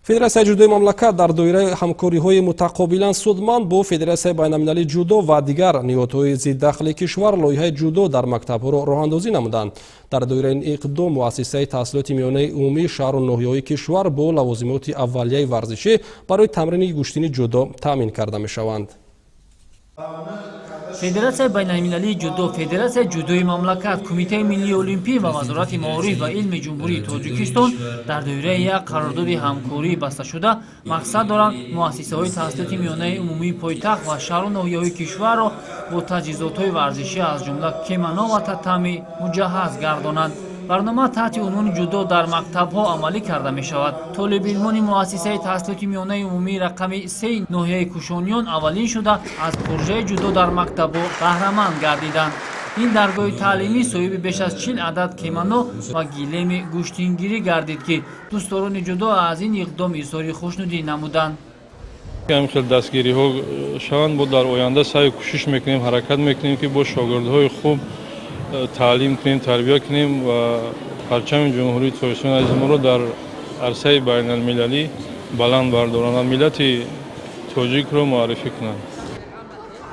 Федератсияи ҷудои мамлакат дар доираи ҳамкориҳои мутақобилан судманд бо Федератсияи байналмилалии ҷудо ва дигар ниҳодҳои зиддахли кишвар лоиҳаи ҷудо дар мактабҳоро роҳандозӣ намуданд. Дар доираи ин иқдом муассисаи таҳсилоти миёнаи умумии шаҳру ноҳияҳои кишвар бо лавозимоти аввалияи варзишӣ барои тамрини гӯштини ҷудо таъмин карда мешаванд. Федератсияи байналмилалии ҷудо, Федератсияи ҷудои мамлакат, Кумитаи миллии олимпӣ ва Вазорати маориф ва илми Ҷумҳурии Тоҷикистон дар доираи як қарордоди ҳамкорӣ басташуда мақсад доранд муассисаҳои таҳсилоти миёнаи умумии пойтахт ва шаҳру ноҳияҳои кишварро бо таҷҳизотҳои варзишӣ, аз ҷумла кимоно ва татами, муҷаҳҳаз гардонанд. Барнома таҳти унвони «Ҷудо дар мактабҳо» амалӣ карда мешавад. Толибилмони муассисаи таҳсилоти миёнаи умумии рақами 3 ноҳияи Кушониён аввалин шуда аз пуржаи «Ҷудо дар мактабҳо» баҳраманд гардиданд. Ин даргоҳи таълимӣ соҳиби беш аз 40 адад кимоно ва гилеми гӯштингирӣ гардид, ки дӯстдорони ҷудо аз ин иқдом изҳори хушнудӣ намуданд. Ҳамин хел дастгириҳо шаванд, бо дар оянда саъю кӯшиш мекунем, ҳаракат мекунем, ки бо шогирдҳои хуб таълим кунем, тарбия кунем ва парчами Ҷумҳурии Тоҷикистони азизмонро дар арсаи байналмилалӣ баланд бардоранд ва миллати тоҷикро муаррифӣ кунанд.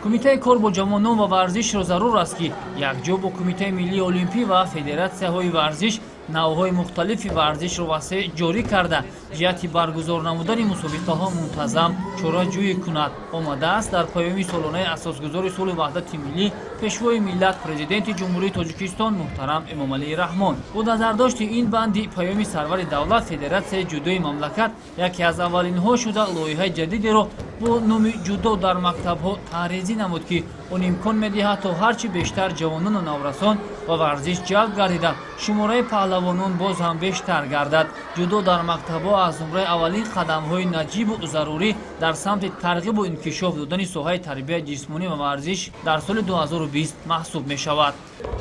Кумитаи кор бо ҷавонон ва варзишро зарур аст, ки якҷо бо Кумитаи миллии олимпӣ ва федератсияҳои варзиш навъҳои мухталифи варзишро васеъ ҷорӣ карда, ҷиҳати баргузор намудани мусобиқаҳо мунтазам чораҷӯӣ кунад, омадааст дар паёми солонаи Асосгузори сулҳу ваҳдати миллӣ, Пешвои миллат, Президенти Ҷумҳурии Тоҷикистон муҳтарам Эмомалӣ Раҳмон. Бо назардошти ин банди паёми сарвари давлат, Федератсияи ҷудои мамлакат яке аз аввалинҳо шуда лоиҳаи ҷадидеро бо номи «Ҷудо дар мактабҳо» тарҳрезӣ намуд, ки он имкон медиҳад, то ҳарчи бештар ҷавонону наврасон ба варзиш ҷалб гардида, шумораи паҳлавонон боз ҳам бештар гардад. «Ҷудо дар мактабҳо» аз зумраи аввалин қадамҳои наҷибу зарурӣ дар самти тарғибу инкишоф додани соҳаи тарбияи ҷисмонӣ ва варзиш дар соли 2020 маҳсуб мешавад.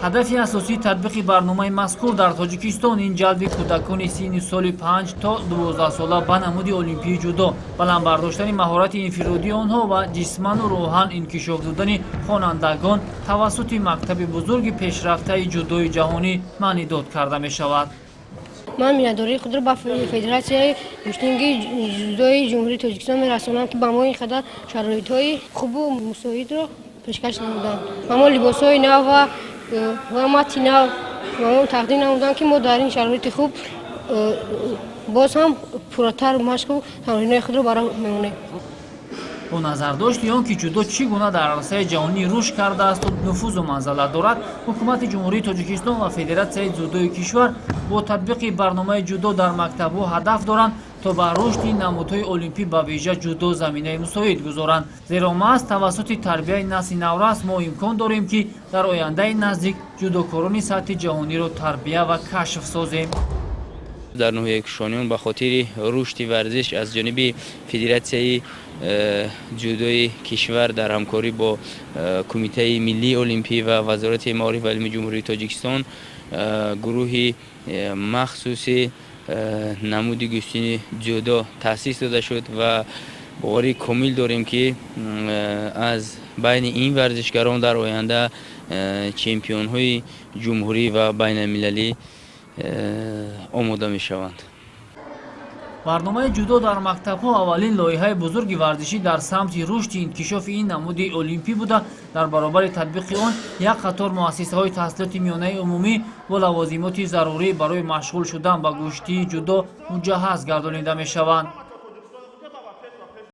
Ҳадафи асосии татбиқи барномаи мазкур дар Тоҷикистон ин ҷалби кӯдакони синни соли 5 то 12сола ба намуди олимпии ҷудо, баланд бардоштани маҳорати инфиродии онҳо ва ҷисману рӯҳан инкишоф додани хонандагон тавассути мактаби бузурги пешрафтаи ҷудои ҷаҳонӣ маънидод карда мешавад. Ман миннатдории худро ба Федератсияи гӯштингии ҷудои Ҷумҳурии Тоҷикистон мерасонам, ки ба мо ин қадар шароитҳои хубу мусоидро пешкаш намуданд. Ба мо либосҳои нав ва мати нав ба мо тақдим намуданд, ки мо дар ин шароити хуб боз ҳам пурратар машқу тамринҳои худро ба роҳ мемонем. Бо назардошти он ки ҷудо чӣ гуна дар арсаи ҷаҳонӣ рушд кардаасту нуфузу манзалат дорад, Ҳукумати Ҷумҳурии Тоҷикистон ва Федератсияи ҷудои кишвар бо татбиқи барномаи «Ҷудо дар мактабҳо» ҳадаф доранд, то ба рушди намудҳои олимпӣ, ба вижа ҷудо, заминаи мусоид гузоранд, зеро маҳз тавассути тарбияи насли наврас мо имкон дорем, ки дар ояндаи наздик ҷудокорони сатҳи ҷаҳониро тарбия ва кашф созем. Дар ноҳияи Кушониён ба хотири рушди варзиш аз ҷониби Федератсияи ҷудои кишвар дар ҳамкорӣ бо Кумитаи миллии олимпӣ ва Вазорати маориф ва илми Ҷумҳурии Тоҷикистон гурӯҳи махсуси намуди гӯштини ҷудо таъсис дода шуд ва боварии комил дорем, ки аз байни ин варзишгарон дар оянда чемпионҳои ҷумҳурӣ ва байналмилалӣ омода мешаванд. Барномаи «Ҷудо дар мактабҳо» аввалин лоиҳаи бузурги варзишӣ дар самти рушди инкишофи ин намуди олимпӣ буда, дар баробари татбиқи он як қатор муассисаҳои таҳсилоти миёнаи умумӣ бо лавозимоти зарурӣ барои машғул шудан ба гӯштии ҷудо муҷаҳҳаз гардонида мешаванд.